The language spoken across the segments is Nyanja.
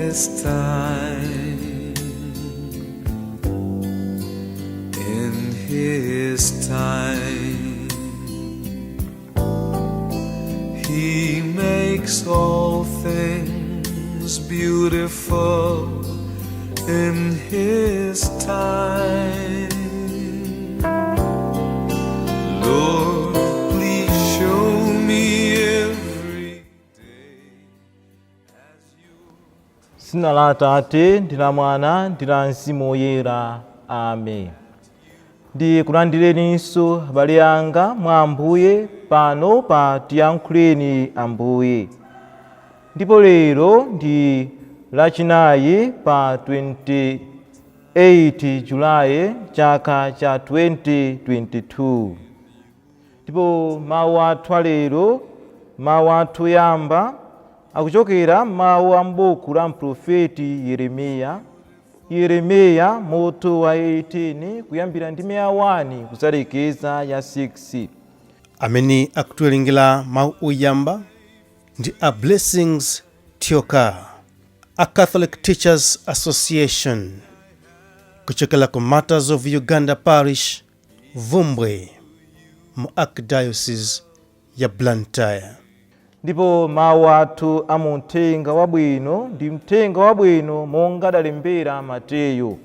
His time. In His time, He makes all things beautiful in His time. Lord, please show me every day as you. Dzina la Atate ndi la Mwana ndi la Mzimu Woyera, amen. Ndikulandireninso, abale anga mwa Ambuye, pano pa Tiyankhuleni Ambuye. Ndipo lero ndi Lachinayi pa 28 Julayi chaka cha 2022. Ndipo mawu athu alero, mawu athu oyamba, akuchokera mawu a m'buku la mprofeti Yeremiya, Yeremiya mutu wa 18, kuyambira ndime ya 1 kudzalekeza ya 6. Amene akutiwerengera mawu oyamba ndi a Blessings Tioka, a Catholic Teachers Association, kuchokera ku Martyrs of Uganda Parish, Vumbwe, mu Archdiocese ya Blantyre. Ndipo mawu athu a mu Mthenga Wabwino ndi Mthenga Wabwino monga adalembera Mateyu,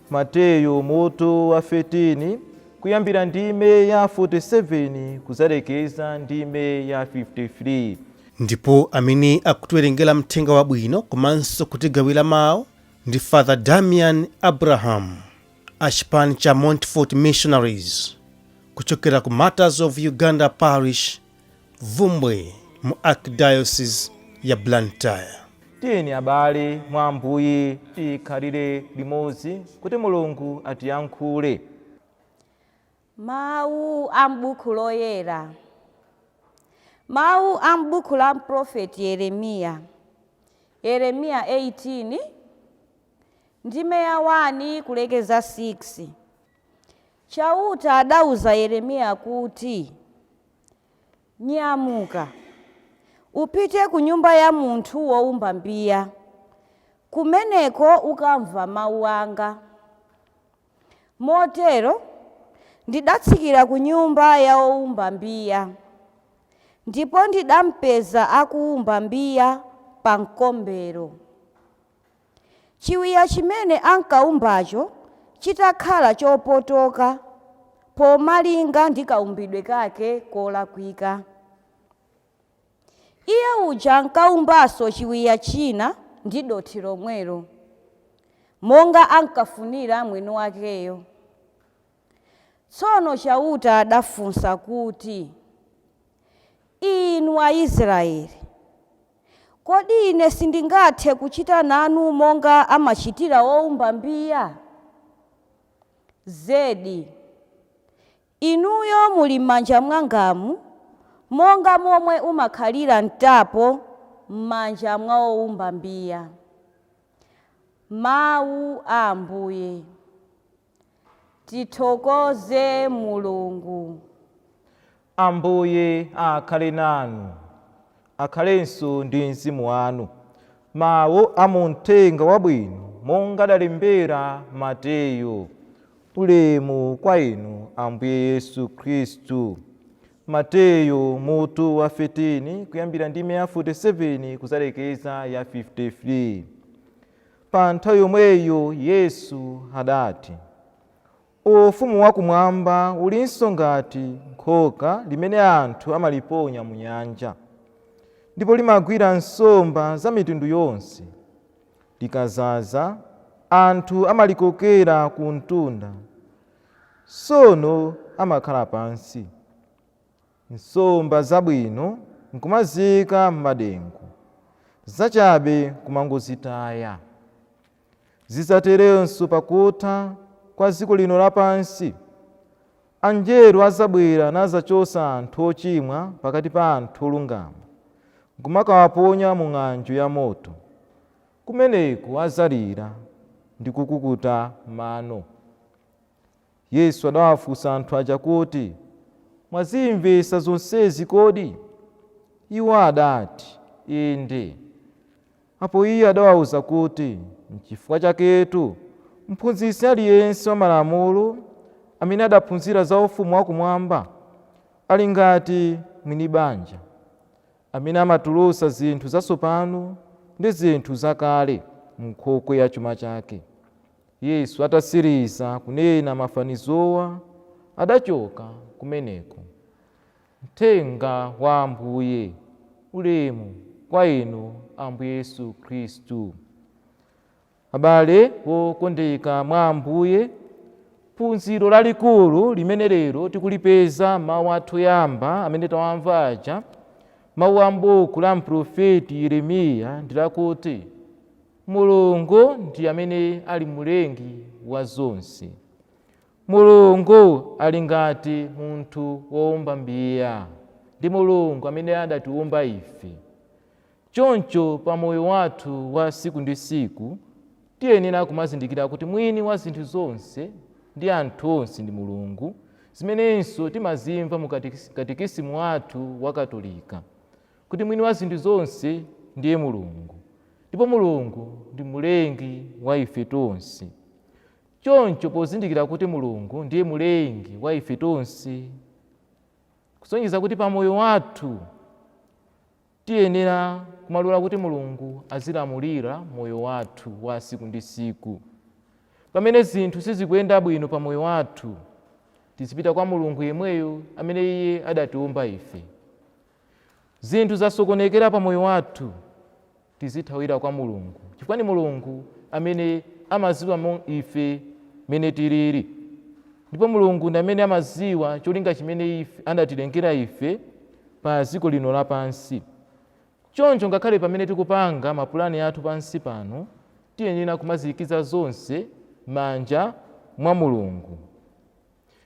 Mateyu mutu wa 13, kuyambira ndime ya 47 kudzalekeza ndime ya 53. Ndipo amene akutiwerengera Mthenga Wabwino komanso kutigawira mawu ndi Father Damian Abraham, a chipani cha Montfort Missionaries, kuchokera ku Martyrs of Uganda Parish, Vumbwe, mu Archdiocese ya Blantyre. Tiyeni, abale mwa Ambuye, tikhalire limodzi kuti Mulungu atiyankhule. Mawu a m'buku loyera, mawu a m'buku la mprofeti Yeremiya, Yeremiya 18, ndime ya 1 kulekeza 6. Chauta adauza Yeremiya kuti, "Nyamuka, upite ku nyumba ya munthu wowumba mbiya. Kumeneko ukamva mawu anga." Motero ndidatsikira ku nyumba ya wowumba mbiya, ndipo ndidampeza akuwumba mbiya pa mkombero, chiwiya chimene ankawumbacho chitakhala chopotoka pomalinga ndi kaumbidwe kake kolakwika. Iye uja ankawumbanso chiwiya china ndi dothi lomwelo, monga ankafunira mwini wakeyo. Tsono Chauta adafunsa kuti, "Inu Aisraeli, kodi ine sindingathe kuchita nanu monga amachitira wowumba mbiya? Zedi, inuyo muli m'manja mwangamu monga momwe umakhalira mtapo m'manja mwa wowumba mbiya." Mawu a Ambuye. Tithokoze Mulungu. Ambuye akhale nanu. Akhalenso ndi mzimu wanu. Mawu a mu Mthenga Wabwino monga adalembera Mateyu. Ulemu kwa inu, Ambuye Yesu Khristu. Mateyu mutu wa 13, kuyambira ndime ya 47 kudzalekeza ya 53. Pa nthawi yomweyo Yesu adati, "Ufumu wakumwamba ulinso ngati khoka limene anthu amaliponya mu nyanja, ndipo limagwira nsomba za mitundu yonse. Likazaza, anthu amalikokera ku mtunda. Tsono amakhala pansi, nsomba zabwino nkumaziyika m'madengu, zachabe kumangozitaya. Zidzaterenso pakutha kwa dziko lino lapansi. Anjelo azabwera nazachotsa anthu ochimwa pakati pa anthu olungama, nkumakawaponya mu ng'anjo ya moto. Kumeneko azalira ndi kukukuta mano." Yesu adawafunsa anthu aja kuti, "Mwazimvetsa zonsezi kodi?" Iwo adati, "Inde." Apo iye adawauza kuti, Nchifukwa chaketu mphunzitsi aliyense wa malamulo amene adaphunzira za ufumu wakumwamba ali ngati mwini banja amene amatulutsa zinthu zatsopano ndi zinthu zakale m'nkhokwe ya chuma chake. Yesu atatsiriza kunena mafanizowa, adachoka kumeneko. Mthenga wa Ambuye. Ulemu kwa inu, Ambuye Yesu Khristu. Abale wokondeka mwa Ambuye, phunziro lalikulu limene lero tikulipeza mawu athu yamba amene tawamva aja, mawu a m'buku la mprofeti Yeremiya, ndi lakuti Mulungu ndi amene ali mlengi wa zonse. Mulungu ali ngati munthu wowumba mbiya, ndi Mulungu amene adatiwumba ife. Choncho pa moyo wathu wa siku ndi siku tiyenera kumazindikira kuti mwini wa zinthu zonse ndi anthu onse ndi Mulungu, zimenenso timazimva mu katikisimu wathu wa Katolika, kuti mwini wa zinthu zonse ndiye Mulungu, ndipo Mulungu ndi mlengi wa ife tonse. Choncho pozindikira kuti Mulungu ndiye mlengi wa ife tonse, kusonyeza kuti pa moyo wathu tiyenera kumalola kuti Mulungu azilamulira moyo wathu wa siku ndi siku. Pamene zinthu sizikuyenda bwino pa moyo wathu, tizipita kwa Mulungu yemweyo amene iye adatiumba ife. Zinthu zasokonekera pa moyo wathu, tizithawira kwa Mulungu, chifukwa ni Mulungu amene amaziwa ife mene tilili, ndipo Mulungu ndi amene amaziwa cholinga chimene ife adatilengera ife pa dziko lino lapansi. Choncho ngakhale pamene tikupanga mapulani athu pansi pano, tiyenera kumaziyikiza zonse manja mwa Mulungu.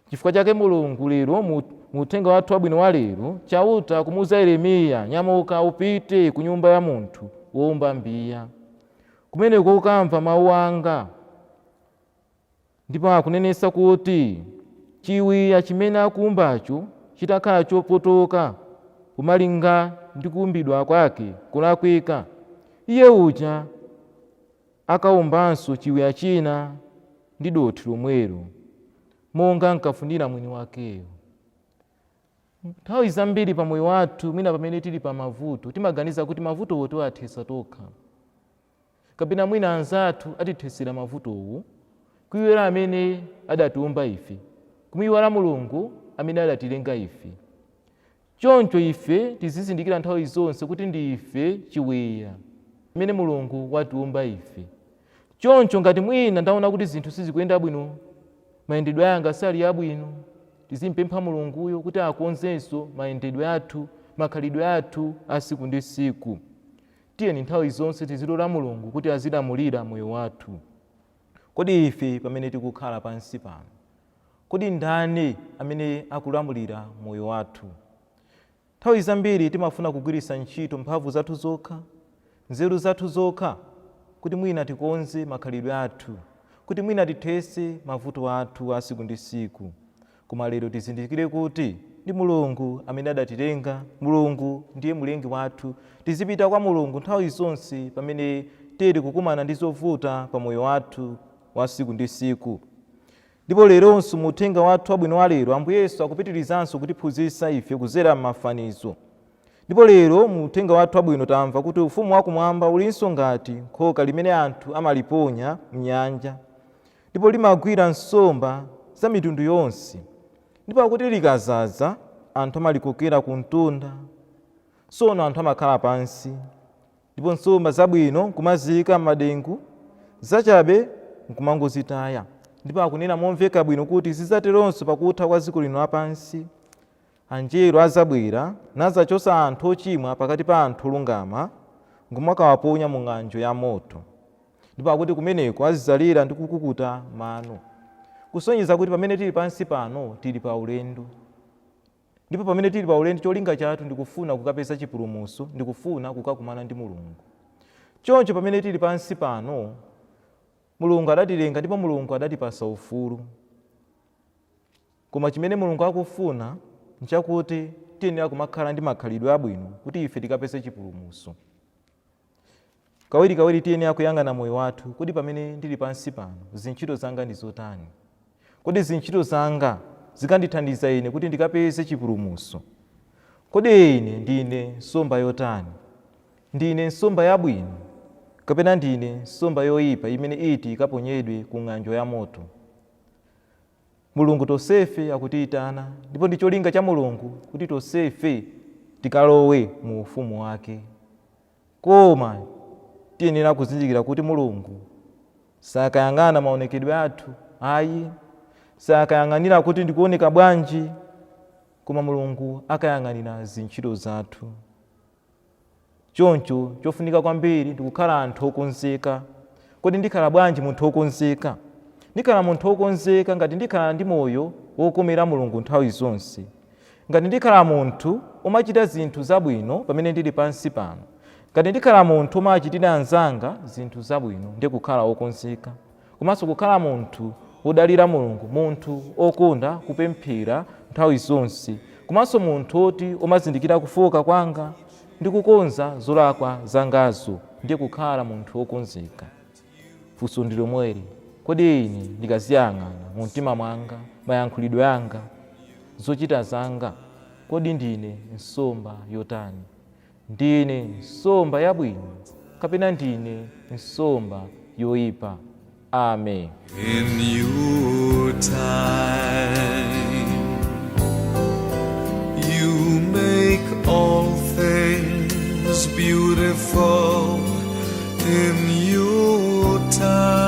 Chifukwa chake Mulungu lero mu uthenga wathu wabwino wa lero, Chauta kumuuza Yeremiya, nyamuka upite ku nyumba ya munthu wowumba mbiya, kumeneko ukamva mawu anga. Ndipo akunenetsa kuti chiwiya chimene akuumbacho chitakhala chopotoka pomalinga ndi kuumbidwa kwake kulakwika, iye uja akaumbanso chiwiya china ndi dothi lomwelo, monga ankafunira mwini wakeyo. Nthawi zambiri pa moyo wathu, mwina pamene tili pa mavuto, timaganiza kuti mavutowo tiwathetsa tokha, kapena mwina anzathu atithetsera mavutowo, kuiwala amene adatiumba ife, kumuiwala Mulungu amene adatilenga ife. Choncho ife tizizindikira nthawi zonse kuti ndi ife chiwiya chimene Mulungu watiumba ife. Choncho ngati mwina ndaona kuti zinthu sizikuyenda bwino, mayendedwe anga sali abwino, tizimpempha Mulunguyo kuti akonzenso mayendedwe athu, makhalidwe athu a siku ndi siku. Tiyeni nthawi zonse tizilola Mulungu kuti azilamulira moyo wathu. Kodi ife pamene tikukhala pansi pano, kodi ndani amene akulamulira moyo wathu? Nthawi zambiri timafuna kugwiritsa ntchito mphamvu zathu zokha, nzeru zathu zokha kuti mwina tikonze makhalidwe athu, kuti mwina tithetse mavuto athu a siku ndi siku. Koma lero tizindikire kuti ndi Mulungu amene adatilenga, Mulungu ndiye mlengi wathu. Tizipita kwa Mulungu nthawi zonse pamene tili kukumana ndi zovuta pa moyo wathu wa siku ndi siku. Ndipo leronso mu uthenga wathu wabwino wa lero, Ambuye Yesu akupitirizanso kutiphunzitsa ife kudzera m'mafanizo. Ndipo lero mu uthenga wathu wabwino tamva kuti ufumu wakumwamba ulinso ngati khoka limene anthu amaliponya m'nyanja, ndipo limagwira nsomba za mitundu yonse. Ndipo akuti likazaza, anthu amalikokera ku mtunda. Tsono anthu amakhala pansi, ndipo nsomba zabwino nkumaziyika m'madengu, zachabe nkumangozitaya. Ndipo akunena momveka bwino kuti zidzateronso pakutha kwa dziko lino lapansi. Angelo adzabwera nadzachotsa anthu ochimwa pakati pa anthu olungama, nkumakawaponya mu ng'anjo ya moto. Ndipo akuti kumeneko azidzalira ndi kukukuta mano. Kusonyeza kuti pamene tili pansi pano tili pa ulendo. Ndipo pamene tili pa ulendo cholinga chathu ndi kufuna kukapeza chipulumutso, ndi kufuna kukakumana ndi Mulungu. Choncho pamene tili pansi pano, Mulungu adatilenga ndipo Mulungu adatipatsa ufulu. Koma chimene Mulungu akufuna nchakuti tiyenera kumakhala ndi makhalidwe abwino kuti ife tikapeze chipulumutso. Kawirikawiri tiyenera kuyang'ana moyo wathu. Kodi pamene ndili pansi pano zintchito zanga ndi zotani? Kodi zintchito zanga zikandithandiza ine kuti ndikapeze chipulumutso? Kodi ine ndine nsomba yotani? Ndine nsomba yabwino kapena ndine nsomba yoyipa imene iti ikaponyedwe ku ng'anjo ya moto? Mulungu tonsefe akutiyitana, ndipo ndi cholinga cha Mulungu kuti tonsefe tikalowe mu ufumu wake. Koma tiyenera kuzindikira kuti Mulungu sakayang'ana maonekedwe athu ayi, sakayang'anira kuti ndikuoneka bwanji, koma Mulungu akayang'anira zintchito zathu. Choncho chofunika kwambiri ndikukhala anthu okonzeka. Kodi ndikhala bwanji munthu wokonzeka? Ndikhala munthu wokonzeka ngati ndikhala ndi moyo wokomera Mulungu nthawi zonse, ngati ndikhala munthu omachita zinthu zabwino pamene ndili pansi pano, ngati ndikhala munthu omachitira anzanga zinthu zabwino, ndiye kukhala wokonzeka. Komanso kukhala munthu wodalira Mulungu, munthu okonda kupemphera nthawi zonse, komanso munthu oti omazindikira kufoka kwanga ndi kukonza zolakwa zangazo, ndiye kukhala munthu wokonzeka. Funso ndi lomweli: kodi ine ndikaziyang'ana mu mtima mwanga, mayankhulidwe anga, zochita zanga, kodi ndine nsomba yotani? Ndine nsomba yabwino kapena ndine nsomba yoyipa? Amen. In your time, you make all things beautiful in your time.